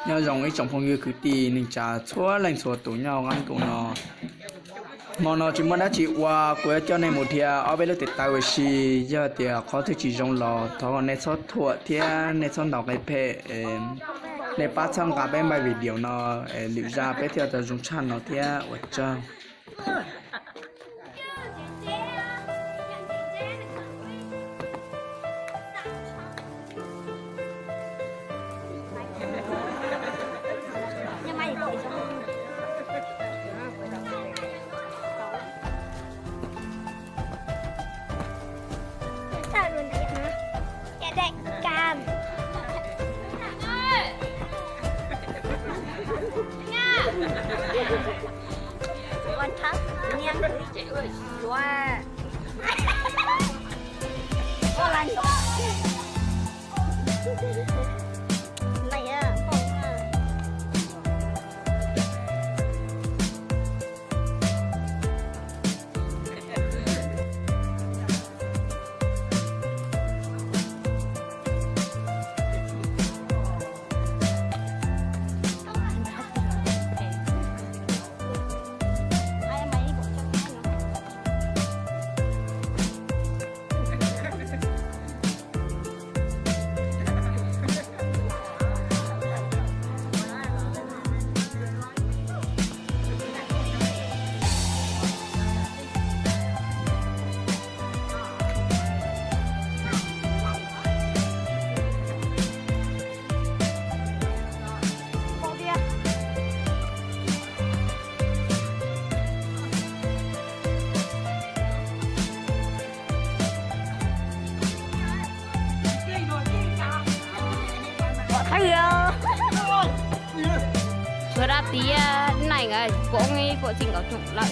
Nyob zoo ib tsoom phooj ywg kwv tij neej tsa txhua leej txhua tus nyob hauv qab ntuj no. Hmo no tsis muaj dab tsi ua, kuv yuav coj nej mus dhia ob peb lub tes taw ua si. Yog tias qhov twg tsis zoo los thov nej txhob thuam thiab nej txhob ntaus qe phem. Nej pab txhawb nqa peb npaj video no, lwm zaj peb thiaj tau zoo tshaj no thiab ua tsaug. Sawv daws tias neeg pom pom txij nkaus tsoom lawm.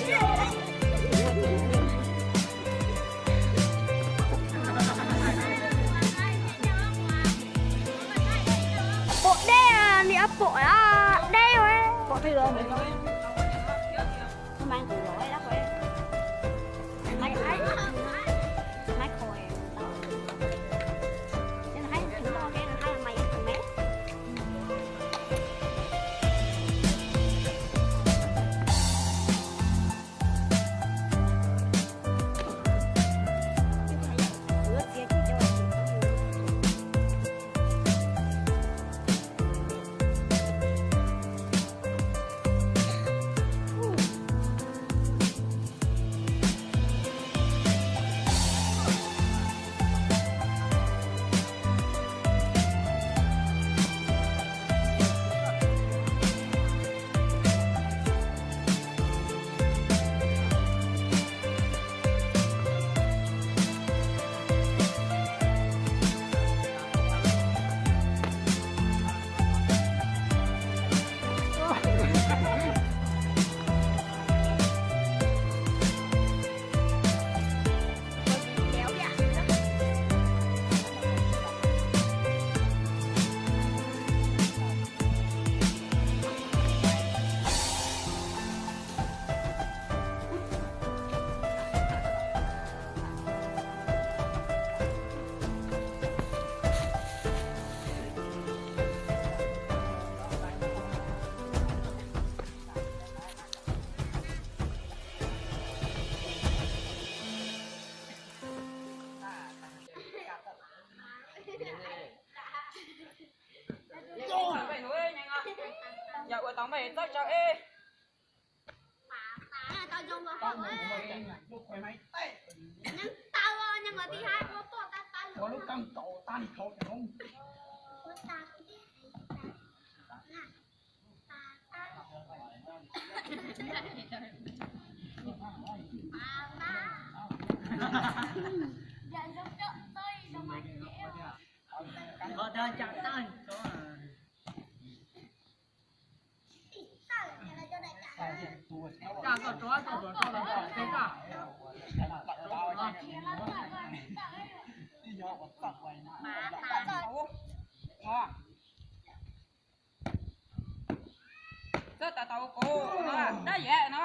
Pom dej, nim pom dej, pom dej. Yog ua tau npaj txawb tsaws ib. Txawj tau tau kuv no, dab yam no.